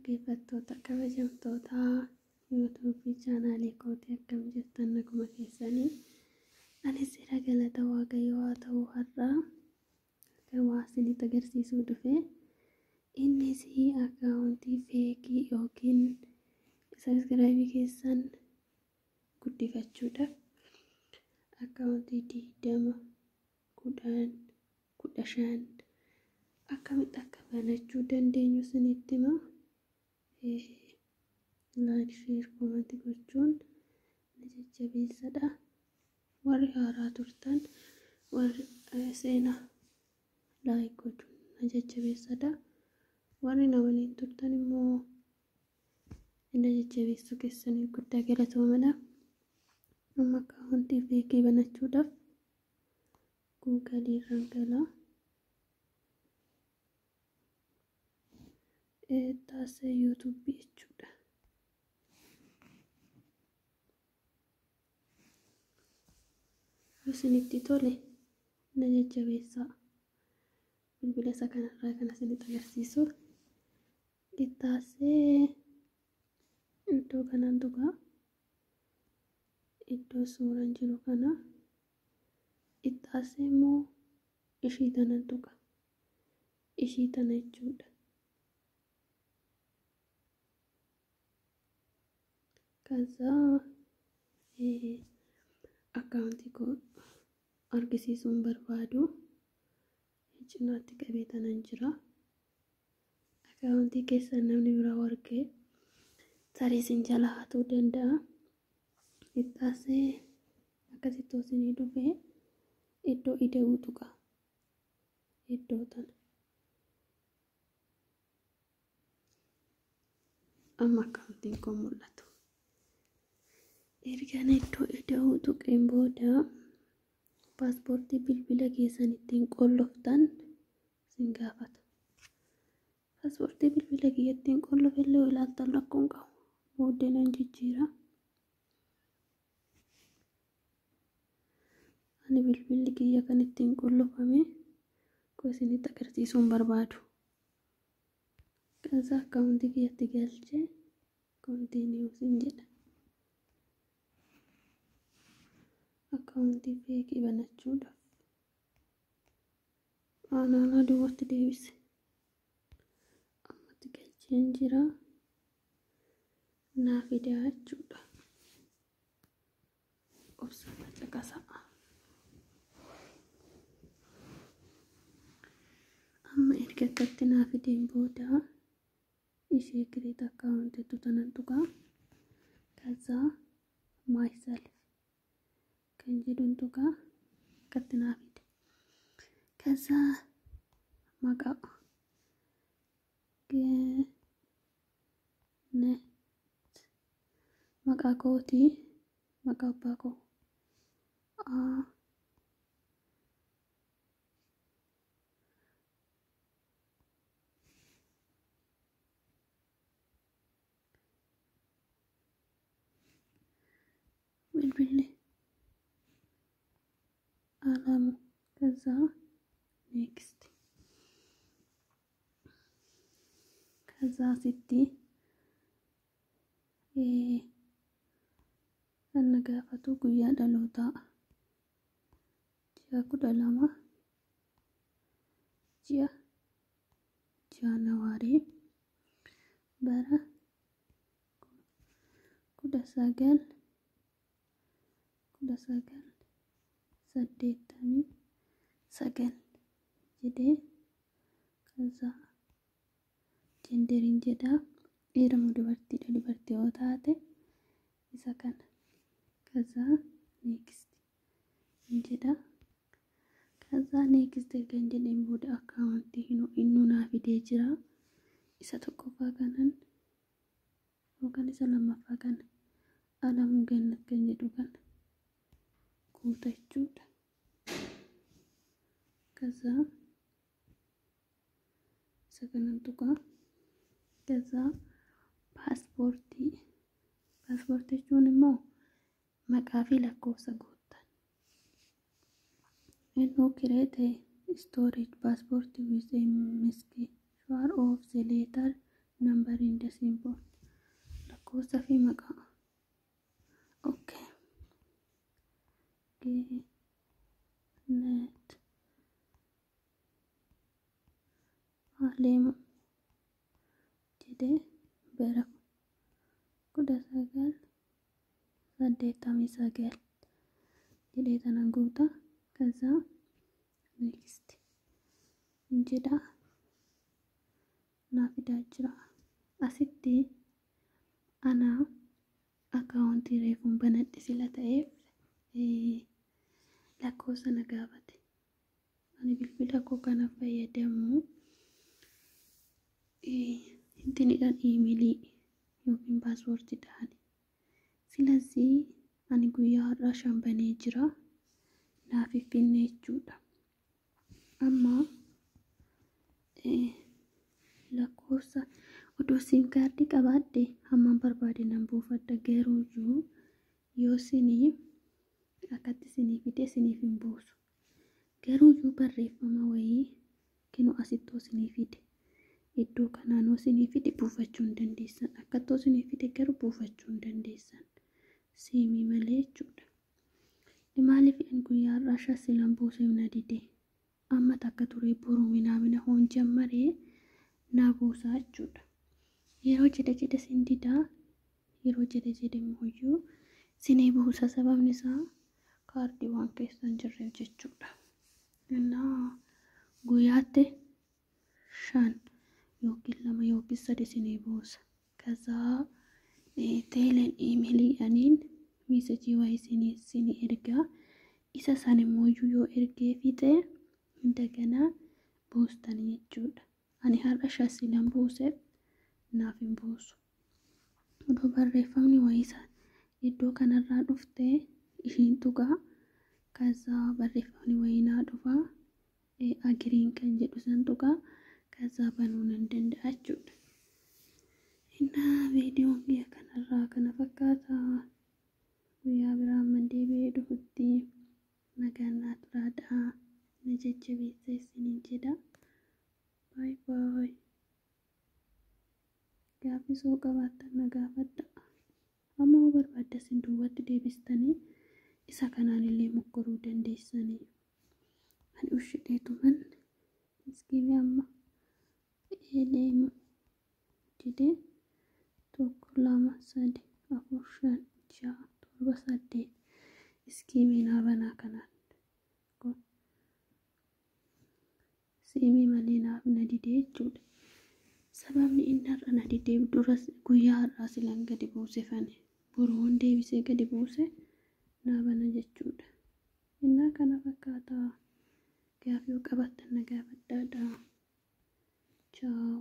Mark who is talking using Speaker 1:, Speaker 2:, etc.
Speaker 1: Dhaggeeffattoota kabajamtoota YouTube chaanaalii kootii, akkam jirtan? Naguma keessanii? Anis seera galata Waaqayyoo haa ta'u. Har'a kan waa isinitti agarsiisuu dhufe innis akkaawuntii fake yookiin subscribe keessan guddifachuudhaaf akkaawuntii 20, 10, 15 akkamitti akka banachuu dandeenyu isinitti hima. Like, share, comment gochuun na jajjabeessadha. Warri haaraa turtan, warri seenaa, like gochuun na jajjabeessadha. Warri na waliin turtan immoo na jajjabeessuu keessanii guddaa galatoomadha. Amma akkaawuntii fake banachuudhaaf Google irraan galaa. Taasisa YouTube jechuudha. Yoo isinitti tole na jajjabeessaa. Bilbila isa kanarraa kan isinitti agarsiisu. Ittaasee iddoo kanaan tuqaa. Iddoo suuraan jiru kana. Ittaasee immoo ishii tanan tuqa. Ishii tana jechuudha. ከዛ akkaawuntii koo argisiisuun barbaadu cinaatti qabee tanan jira. Akkaawuntii keessan namni biraa argee tarii isin jala hatuu danda'a. Ittaasee akkasitti isinii dhufee iddoo ida'uu tuqa. Iddoo tana. Amma akkaawuntiin koo mul'atu. Ergaan iddoo ida'uu tuqeen booda paaspoortii bilbila keessan ittiin qolloftan isin gaafata. Paaspoortii bilbila kiyya ittiin qollofe illee ilaaltan rakkoon qabu. Booddee nan jijjiira. Ani bilbilli kiyya kan ittiin qollofame koo isinitti agarsiisuun barbaadu. ከዛ akkaawuntii kiyyatti galchee continue sin jedha. Akkaawuntii fake banachuudhaaf. Aanaa duubatti deebise. Ammatti galcheen jira. Naa fidaa jechuudha. Obsaan caqasaa. Amma erga akkatti naa fideen booda ishee create account jettu tanan tuqaa. ከዛ myself kan jedhuun tuqaa, akkatti naa fide. ከዛ maqaa Genet, maqaa kootii, maqaa abbaa koo A bilbilli Alamu. ከዛ next. ከዛ asitti kan na gaafatu guyyaa dhalootaa, ji'a 12, ji'a Jaanawaarii, bara 1989 jedhee. ከዛ genderiin jedha, dhiira moo dubartiidha? Dubartii yoo taate isa kana. ከዛ next jedha. ከዛ next ergan jedheen booda akkaawuntii innuu naa fidee jira. Isa tokkoffaa kanan yookaan isa lammaffaa kana, Alamuu Gannat kan jedhu kana guuta jechuudha. ከዛ isa kanan tuqaa. ከዛ paaspoortii, paaspoortii jechuun immoo maqaa fi lakkoofsa guuttan. Innuu create storage passport with a mixture of the letter Nambariin dasiin lakkoofsa fi maqaa. Okay. Genet Alemu jedhee bara 1989 jedhee tana guuta. ከዛ next jedha, naa fidaa jira. Asitti ana akkaawuntii reefuun banadhe sila ta'eef lakkoofsa na gaafate. Ani bilbila koo kana fayyadamu intinidhaan iimeelii yookiin paaswoortiidhaan. ስለዚህ ani guyyaa har'aa 5 banee jira, naaf finne jechuudha. Amma lakkoofsa odoo siim kaardii qabaadhe hamman barbaade nan buufadha, garuu yoo sinii akkatti sinii fide siniif hin buusu. Garuu barreeffama wayii kinu asittoo sinii fide, iddoo kanaanoo sinii fide buufachuu hin dandeessan. Akkattoo sinii fide garuu buufachuu hin dandeessan. Siimii malee jechuudha. Maaliif ani guyyaa har'aa 5 silan buuseef na dide? Amma takka turee boruu minaamina hoon jammaree naa buusaa jechuudha. Yeroo jedhe jedhe sin didaa, yeroo jedhe jedhe immoo sinii buusa, sababni isaa kaardii waan keessa hin jirreef jechuudha. Innaa guyyaatti 5 yookiin 2 yookiin 3 sinii buusa. ከዛ teeleen iimeeliidhaaniin miisajii wayii sinii ergaa, isa san immoo yoo ergee fixe እንደገና buustanii jechuudha. Ani har'a 5 silan buuseef naaf hin buusu. Odoo barreeffamni wayii iddoo kanarraa dhuftee ishiin tuqaa, ከዛ barreeffamni wayii naa dhufaa, agiriin kan jedhu san tuqaa, ከዛ banuu nan danda'a jechuudha. Innaa viidiyoon kiyya kanarraa kana fakkaata. Guyyaa biraa amman deebi'ee dhufutti nagaan naa turaadha. Na jajjabeessa isiniin jedha. Baay baay. Gaaffii soo qabaattan na gaafadha. Amma yoo barbaadda isin duubatti deebistanii isa kanaan illee mokkoruu dandeessanii. Ani ushidheetuman iskiimii amma eleemu jedhee 1 2 3 4 5 6 7 8 iskiimii naa banaa kanaan. Siimii malee naaf na didee jechuudha. Sababni inni har'a na didee dura guyyaa har'aa silan gadi buusifane boruun deebisee gadi buuse naa bana jechuudha. Innaa kana fakkaata. Gaaffii yoo qabaattan na gaafadhaadha. Chaaw.